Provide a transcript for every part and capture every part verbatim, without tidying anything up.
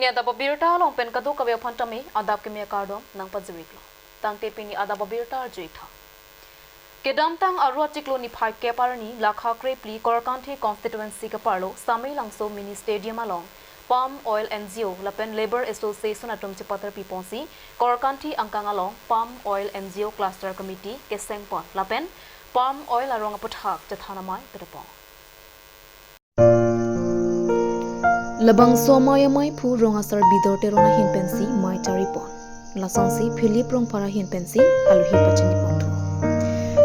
Pini adap abirta along pen kadokave aphan tame adap keme akardom nangpajir-iklo. Tangte pini adap abirta arju-ik tha. Kedamtang Aru achiklo niphai kep arni lakha krephli Korkanthi constituency kaparlo Samelangso Mini Stadium along Palm Oil N G O lapen Labour Association atum chepatar piponsi Korkanthi angkang along Palm Oil N G O Cluster Committee kesengpon lapen Palm Oil arong aputhak chethan amei pedopon. Labangso amei ameiphu rong asar Bidor Teron ahin pensi mei charipon. Lasonsi Philip Rongphar ahin pensi alohi pachiniponthu.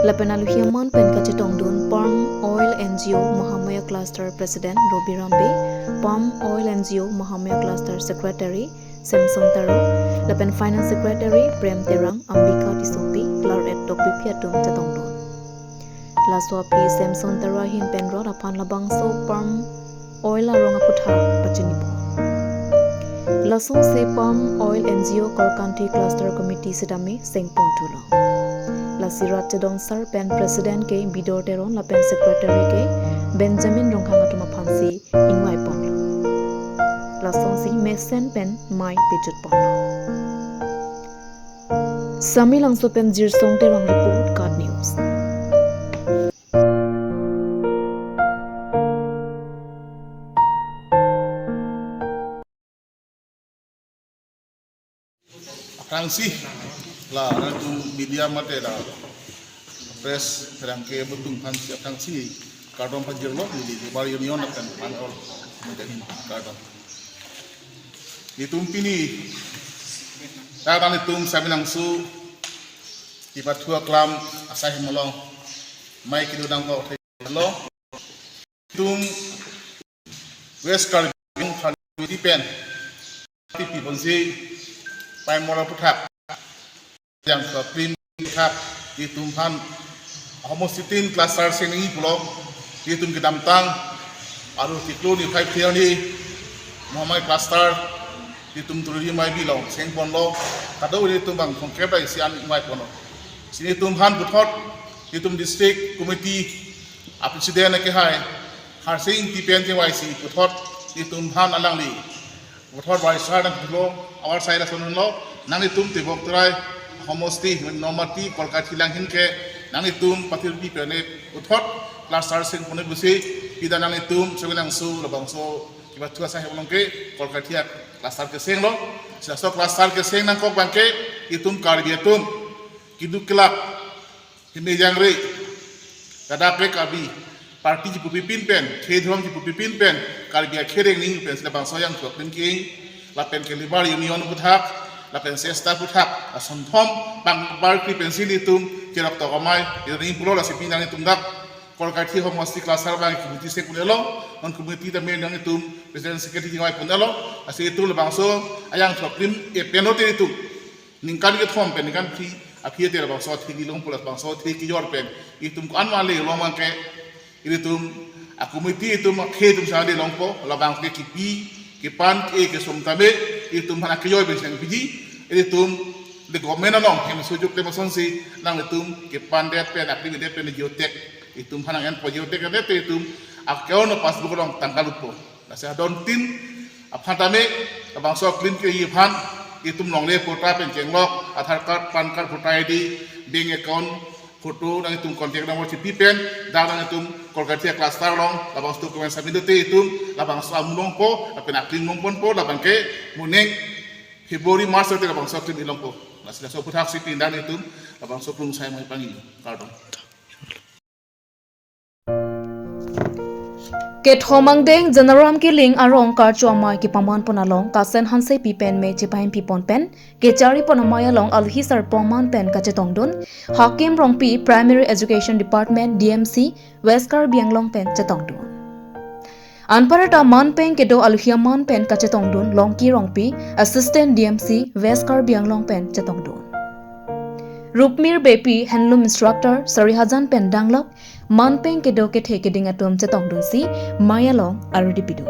Lapen alohi aman pen kachetongdun Palm Oil N G O Mahamaya Cluster President Robi Rambe, Palm Oil N G O Mahamaya Cluster Secretary Samson Taro, lapen Finance Secretary Prem Terang, Ambika Tissopi, Clark et Tokbipi atum chetongdun. Laso aphi Samson Taro ahin pen rot aphan labangso Palm Oil arong aputhak pachinipon. Lasonsi Palm Oil N G O Korkanthi Cluster Committee sitame sengponthulo. Lasi rat chedon sar pen President ke Bidor Teron lapen Secretary ke Benjamin Ronghang atum aphansi ingvaiponlo. Lasonsi mesen pen mei pejutponlo. Samelangso pen Jirsong Terang report, KAT News. Aphrangsi la nangtum media mate la press pherangke atum aphansi aphrangsi kardom pajirlo, neli Labour Union lapen Palm Oil mate kardom. Itum pini ta nangtum Samelangso kepathu aklam asai hem along mei kedodang ko thelo. Itum West Karbi Anglong Karbi pen piponsi Palm Oil aputhak, ajangthu aklim aputhak itum aphan homosti tin cluster seng nangji pulo, itum kedamtang Aru achiklo niphai phli arni Mahamaya cluster itum Tururi Maibi along sengponlo, kadokave itum bang thomkep ra isi an ingvaiponlo. Lasi itum aphan puthot itum district committee a president akehai Harsing Ingti pen chingvaisi puthot itum aphan alangli puthot vaisar nangpulo, awar sai lason lo, nanglitum tebok terai homosti Nomati Korkanthi along ahin ke nanglitum patir pi pen puthot cluster sengpon pusi pida nanglitum Samelangso labangso kepathu asai hem along ke Korkanthi a cluster kesenglo. Lasi laso cluster keseng nangkok abang ke itum Karbi atum keduk kelak heme jangre, ladak ke Karbi party chipu pipin pen, khei dhorom chipu pipin pen, Karbi akhei areng ning pen sila bangso ajangthu aklim ke-ing, lapen ke Labour Union aputhak, lapen sesta aputhak, ason thom bang bar kri pensi itum cherok tok amei ning pulo. Lasi pini nanglitum dak Korkanthi homosti cluster abang committee sengpon-elo, non committee tame nanglitum president secretary chingvaipon-elo, lasi itum labangso ajangthu aklim e pen lote itum ningkan kethom pen ningkan phli aphi te labangso athengpi longpo, labangso athengpi kejor pen itum ko-an male long abang ke ilitum a committee itum akhei atum sangdi longpo, labang ke kipi kepan ke kesom tame itum aphan akejoi pen seng piji, ilitum the government along hem sojok te masonsi nanglitum kepandet pen aklimdet pen geotag itum aphan nang-enpo, geotag det te itum account passbook along tangka lutpo. Lasi adon tin aphan tame labangso aklim ke-i aphan itum longle photo pen kenglok, Aadhaar card, PAN card, photo I D, bank account photo, nanglitum contact number chipi pen dak nanglitum Korkanthi cluster along labangso document submit te itum labangso amu longpo lapen aklim longponpo, labang ke moning February March te labangso aklim longpo. Lasi laso aputhak si pini nanglitum labangso klungsai mei pangilo, kardom. Kethom angdeng Janaram Killing arong karcho amei kepamanpon along Kasen Hansepi pen mei chepahempipon pen kecharipon amei along alohi sarpo aman pen kachetongdun Hakim Rongpi, Primary Education Department, D M C, West Karbi Anglong pen chetongdun. Anparta manpeng kedo alohi aman pen kachetongdun Longki Rongpi, Assistant D M C, West Karbi Anglong pen chetongdun. Rupmir Beypi, Handloom Instructor, Sarihajan pen danglok manpeng kedo kethe keding atum chetongdunsi mei along arudi pidun.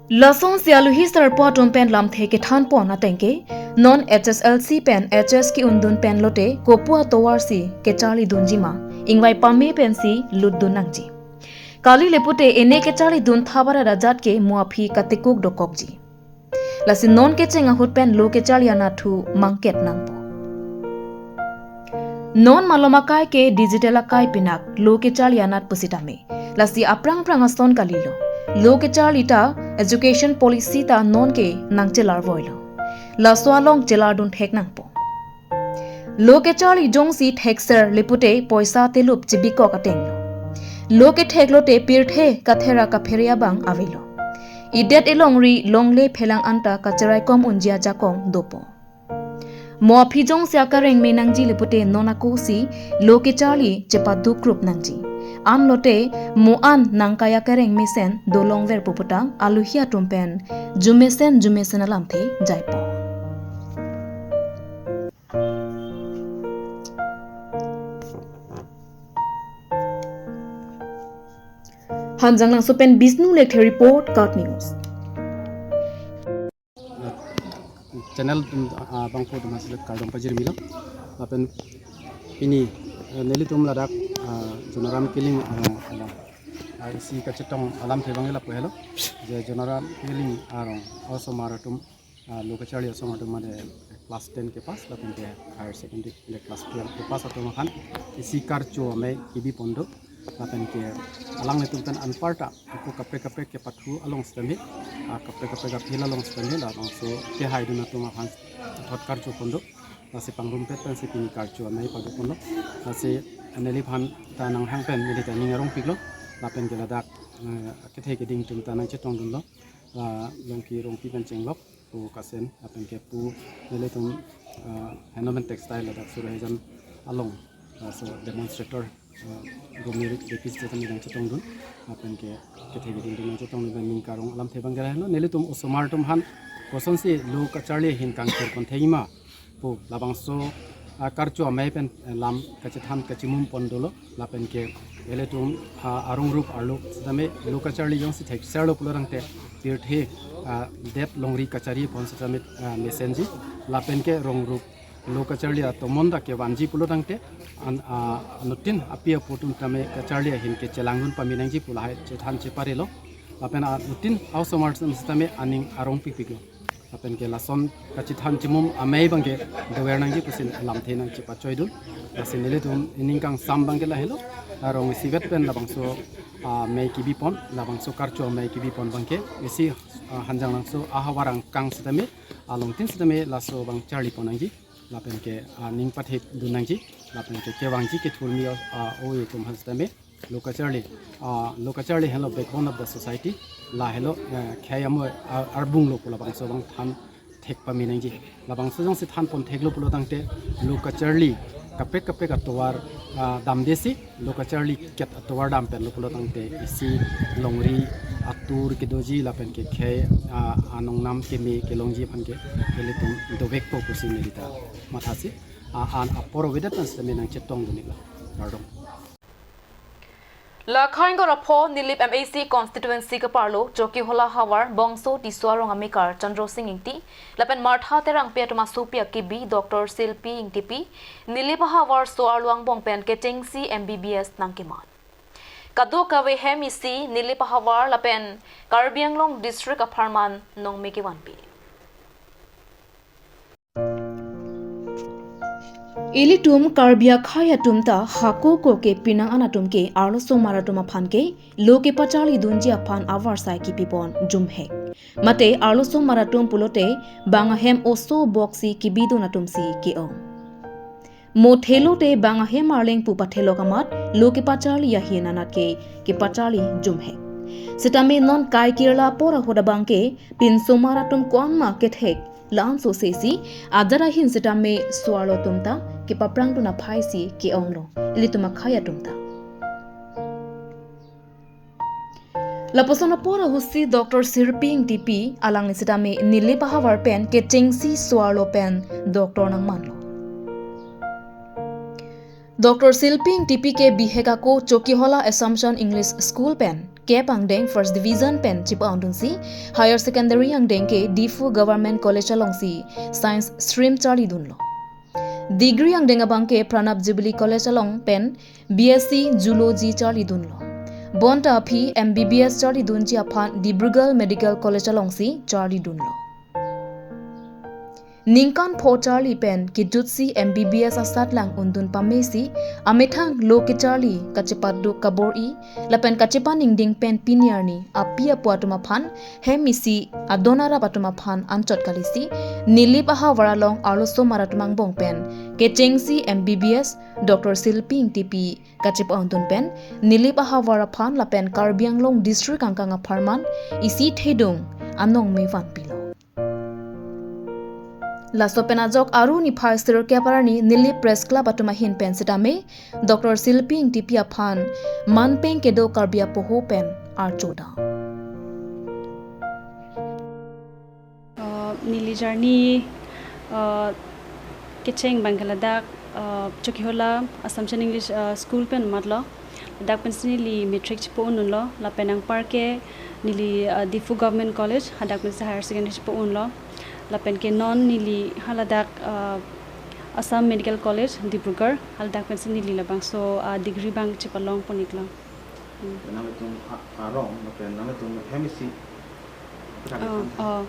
Lasonsi alohi sarpo atum pen lamthe kethanpon ateng ke non H S L C pen H S ke-undun pen lote kopu atovarsi kecharlidunji ma, ingvai pame pensi lutdun nangji. Kali le pute ene kecharlidun thabar ajat ke mo aphi katekuk dokokji. Lasi non kecheng ahut pen lo kecharli anatthu mangket nangpo. Non malom akai ke digital akai pinak lo kecharli anat pusitame. Lasi aphrang phrang ason kalilo. Lo kecharli ta education policy ta non ke nangchelarvoilo. Laso along chelardun thek nangpo. Lo kecharli jongsi thekser le pute poisa telup chibikok atenglo. Lo kethek lote pirthe kathera kaphere abang avelo. Idet ilongri longle phelang anta kacheraikom unji ajakong dopo. Mo aphi jongsi akareng me nangji le pute non akosi lo kecharli chepaduk krup nangji. An lote mo an nangkai akareng mesen dolongver pu putang aluhi atum pen jumesen jumesen alamthe jaipo. Hanjanglangso pen Bishnu Lekthe report, KAT News. Channel atum, ah, bangphu atum hasilet kardom pajirmilo. Lapen pini, eh, nelitum ladak, ah, Jonaram Killing arong, ah, ah, isi kachetong alamthe abang lapu helo. Je Jonaram Killing arong osomar atum, ah, lo kacharli osomar atum mate class ten kepass lapen ke higher secondary le class twelve kepass atum aphan isi karcho amei kebipon do. Lapen ke alanglitum pen anparta ako kaprek kaprek kepathu along sitame, ah, kaprek kaprek aphil along sitame labangso kehaidun atum aphan thot karcho pon do. Lasi pangrumpet pensi pini karcho amei paduk ponlo. Lasi neliphan ta nanghang pen neli ta ning arongpiklo. Lapen ke ladak, eh, kethe keding atum ta nangchetongdunlo. La Longki Rongpi pen chenglok pu Kasen lapen ke pu nelitum, ah, Handloom and Textile ladak Surahijan along, ah, so demonstrator, ah, Romi Davis ta neli nangchetongdun lapen ke kethe keding atum nangchetongdun pen ning karong alamthe abang ke lahelo. Nelitum osomar atum aphan kosonsi lo kacharli ahin kangthir pon thekji ma pu labangso, ah, karcho amei pen, eh, lam kachethan kachimum pon dolo. Lapen ke ilitum, ah, arong rup arlo sitame lo kacharli jongsi thekserlo pulo tangte pirthe, ah, det longri kacharli pon sitame, ah, mesenji. Lapen ke rong rup lo kacharli atomon ta kevanji pulo tangte an, ah, anuttin api apo atum tame kacharli ahin kechelangdun pame nangji pu lahai chethan cheparelo. Lapen anuttin a-osomar atum sitame aning arongpikpiklo. Lapen ke lason kachethan chimum amei abang ke dover nangji pusi lamthe nangchepachoidun. Lasi nelitum ining kangsam abang ke lahelo. Arong isivet pen labangso, ah, amei kebipon, labangso karcho amei kebipon abang ke isi, ah, Hanjanglangso ahavar angkang sitame, alongtin sitame laso abang charli pon nangji. Lapen ke, ah, ning pathekdun nangji. Lapen ke kevangji kethurmi, ah, oi atum aphan sitame lo kacharli, ah, lo kacharli helo backbone of the society. La helo, eh, khei amo, ah, arbung lo pu labangso abang than thek pame nangji. Labangso jongsi than pon theklo pulo tangte lo kacharli kaprek kaprek atovar, ah, damdesi lo kacharli ket atovar dam penlo pulo tangte isi longri atur kedoji lapen ke khei, ah, anongnam keme kelongji aphan ke ilitum dovekpo pusi neli ta mathasi, ah, an apor avedet an sitame nangchetongdun iklo. Kardom. La Khaingo Rapho Nilip M A C constituency keparlo Chokihola havar Bongso Tisso arong amekar Chandro Sing Ingti lapen Martha Terangpi atum asopi akibi Doctor Silpi Ingtipi Nilip ahavar so-arlo angbong pen kechengsi M B B S nangkeman. Kadokave hem isi Nilip ahavar lapen Karbi Anglong district apharman nongme kevanpi. Ilitum Karbi akhei atum ta hako ko ke pinang an atum ke arlosomar atum aphan ke lo kepacharlidunji aphan avarsai kepipon jumhek. Mate arlosomar atum pulote bang ahem oso boksi kebidun atumsi ke-ong. Mo thelote bang ahem arleng pu pathelok amat lo kepacharli ahin anat ke kepacharli jumhek. Sitame non kai kirla apor ahut abang ke pinsomar atum ko-an ma kethek la-anso sesi ajat ahin sitame so-arlo atum ta kepaprangdun aphaisi ke-onglo ilitum akhei atum ta. Lapuson apor ahutsi Doctor Silpi Ingtipi alangli sitame Nilip ahavar pen kechengsi so-arlo pen doctor nangmanlo. Doctor Silpi Ingtipi ke bihek ako Chokihola Assumption English School pen kep angdeng first division pen chipa-undunsi higher secondary angdeng ke Diphu Government College alongsi science stream charlidunlo. Degree angdeng abang ke Pranab Jubilee College along pen B S C Zoology charlidunlo. Bonta aphi M B B S charlidunji aphan Dibrugarh Medical College alongsi charlidunlo. Ningkan pho charli pen kejutsi M B B S asatlang undun pamesi, amethang lo kecharli kachepatduk kabor-i lapen kachepaningding pen pini arni api apo atum aphan hem isi adon arap atum aphan anchot kalisi, Nilip ahavar along arloso maratum angbong pen kechengsi M B B S Doctor Silpi Ingtipi kachepa-undun pen Nilip ahavar aphan lapen Karbi Anglong district angkang apharman isi thedung anong me vanpilo. Laso pen ajok Aru niphai sirkep arni Nilip Press Club atum ahin pen sitame Doctor Silpi Ingtipi aphan manpeng kedo Karbi apoho pen archodam. Uh, neli journey, uh, kecheng abang ke ladak, uh, Chokihola Assumption English, uh, School pen matlo. Ladak pensi neli matric chepa-undunlo, lapen anparke neli, uh, Diphu Government College, hadak pensi higher secondary chepa-unlo. Lapen ke non neli haladak, uh, Assam Medical College, Dibrugarh, haladak pensi neli labangso, uh, degree abang chepalongpon-iklo. Hmm. Nanglitum a-, arong, lapen nanglitum hem isi. Oh, oh.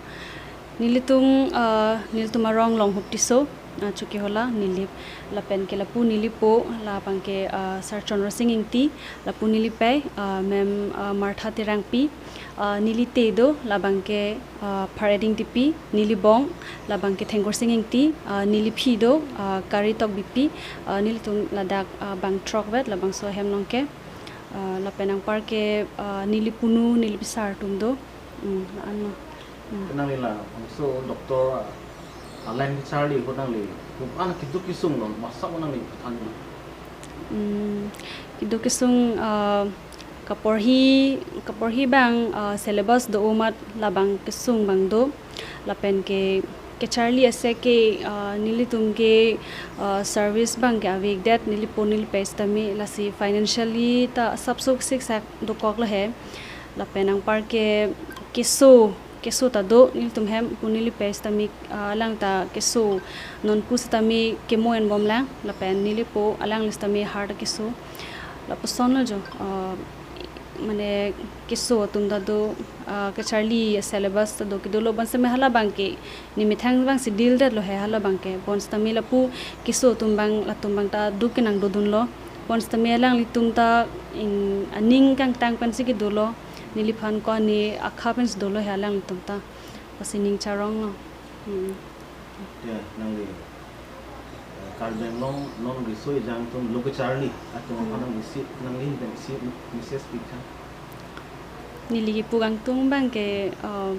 Nelitum, uh, nelitum arong Longhup Tisso, uh, Chokihola, Nilip. Lapen ke lapu nelipo, labang ke, uh, Sir Chandra Sing Ingti, lapu nelipei, uh, Ma'am, uh, Martha Terangpi, uh, neli te do, labang ke, uh, Phareding Tipi, neli bong, labang ke Thengkur Sing Ingti, uh, neli phi do, uh, Kari Tokbipi, uh, nelitum ladak, uh, bang throkvet, labangso ahem along ke. Ah, lapen anparke, ah, neli punu, neli pisar atum do. Hmm, la-anlo. Hmm. Nangli labangso doctor, ah, a-line kecharli ahut nangli, ko-an keduk kesung lo, masa ko nangli pathan lo? Hmm, keduk kesung, ah, kaporhi, kaporhi abang, ah, syllabus do amat labang kesung abang do. Lapen ke kecharli asek ke, ah, nelitum ke, ah, service abang ke avedet, nelipo nelipei sitame, lasi financially ta sapsuk siksak dokoklo he. Lapen anparke keso, keso ta do, nelitum hem pu nelipei sitame, ah, alang ta keso, nonpu sitame kemo enbomlang, lapen nelipo alangli sitame heart keso. Lapusonlo jo, ah, mane keso atum ta do, ah, kecharli syllabus ta do, kedolo bonsitame halabang ke nemethang abangsi deal detlo he halabang ke. Bonsitame lapu keso atum abang, latum abang ta duk kenangdodunlo. Bonsitame alanglitum ta in aning kangtang pensi kedolo. Neliphan ko ani akha pensi dolo he alanglitum ta. Lasi ning charonglo. Hmm. Ya, nangli, eh, Karbi Anglong non riso ejang atum lo kecharli atum aphan nangli isi, nangli pen isi message pitha. Neli kepu kangtung abang ke, eh,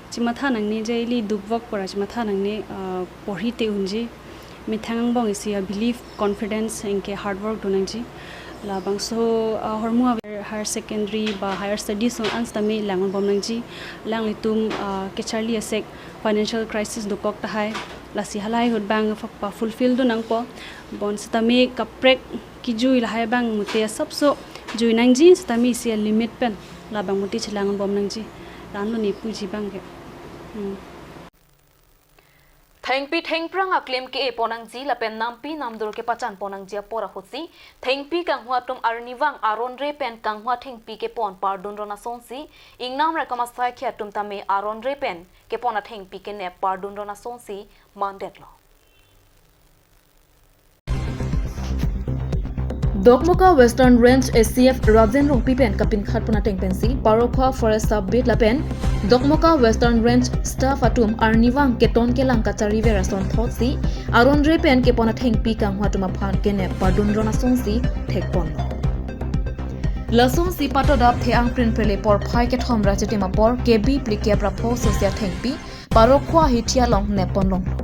chematha nangne je ili dukvok pora chematha nangne, eh, porhi te unji. Methang angbong isi a-belief, confidence, anke hard work do nangji. Labangso, ah, ahormu aver higher secondary ba higher studies along an sitame langbom nangji. Alanglitum, ah, kecharli asek financial crisis dokok tahai. Lasi halahai ahut abang fa-, pa-fulfill do nangpo. Bonsitame kaprek kejui lahai abang mute asapso jui nangji sitame isi a-limit pen labang mute chelangbom nangji. La-anlo nepuji abang ke. Hmm. Thengpi thengphrang aklem ke-epon nangji lapen nampi namdur kepachanpon nangji apor ahutsi, thengpi kanghua atum arnivang aron re pen kanghua thengpi kepon pardun ron asonsi, ingnam raikom asaikhi atum tame aron re pen kepon athengpi kenep pardun ron asonsi mandetlo. Dokmoka Western Range A C F Rajen Rongpi pen kapinkhatpon ateng pensi, Parokhowa Forest Sub Beat lapen Dokmoka Western Range staff atum arnivang keton kelang kachariver asonthotsi, aron re pen kepon athengpi kanghua atum aphan kenep pardun ron asonsi thekponlo. Lasonsi patodap the-ang prinprele porphai kethom ra chitim apor K B phlikep ra pho sosia thengpi, Parokhowa hithi along nepponlonglo.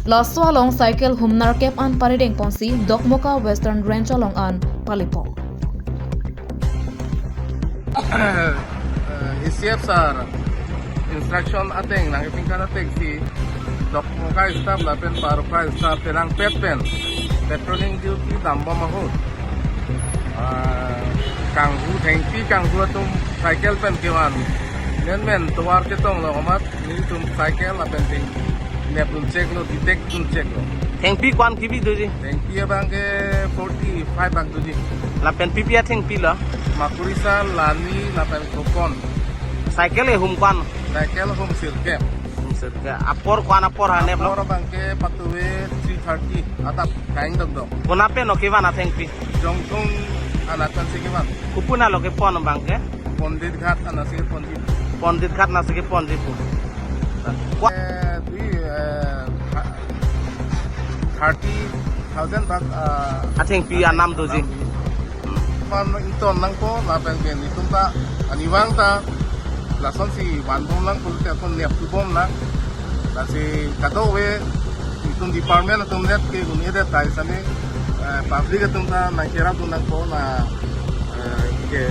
Laso along cycle humnar kep an paridengponsi Dokmoka Western Range along an palipon. Eh, A C F sir instruction ateng nangkepinkhat atengsi Dokmoka staff lapen Parokhowa staff penang pet pen patrolling duty dambom ahut, ah, kanghu, thengpi kanghu atum cycle pen kevan menmen tovar ketonglo amat nelitum cycle lapen thengpi nepduncheklo, detect duncheklo. Thengpi ko-an kibi doji? Thengpi abang ke forty-five bak doji. Lapen P P athengpi lo? Makurisa, Lani lapen Kokon. Cycle ehum ko-an? Cycle hum sirkep. Hum sirkep. Apor ko-an apor hanep lo? Apor abangke patuve three thirty adap kaing dokdok. Konat pen lo kevan athengpi? Jongtung anat ansi kevan. Kopi-an lo kepon abangke? Pandit Ghat anatsi ponji. Pandit Ghat anatsi ponji pu. Ko- Eh, di, eh, ha-, thirty thousand bak, ah, athengpi anam doji. Anam doji. Pan ington nangpo, lapen ke netum ta, arnivang ta lasonsi vanbom nang pulote ako neptubom nang. Lasi kadokave netum department atum net ke un-edet tai sani, eh, public atum ta nangcherapdun nangpo na, eh, ke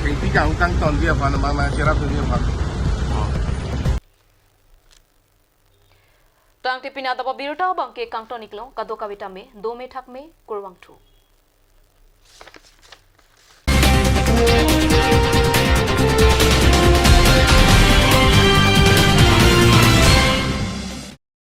thengpi kangtang tonji aphan, mang nangcherapdunji aphan. Tangte pini adap abirta abangke kangton-iklo, kadokave tame dome thakme, kurvangthu.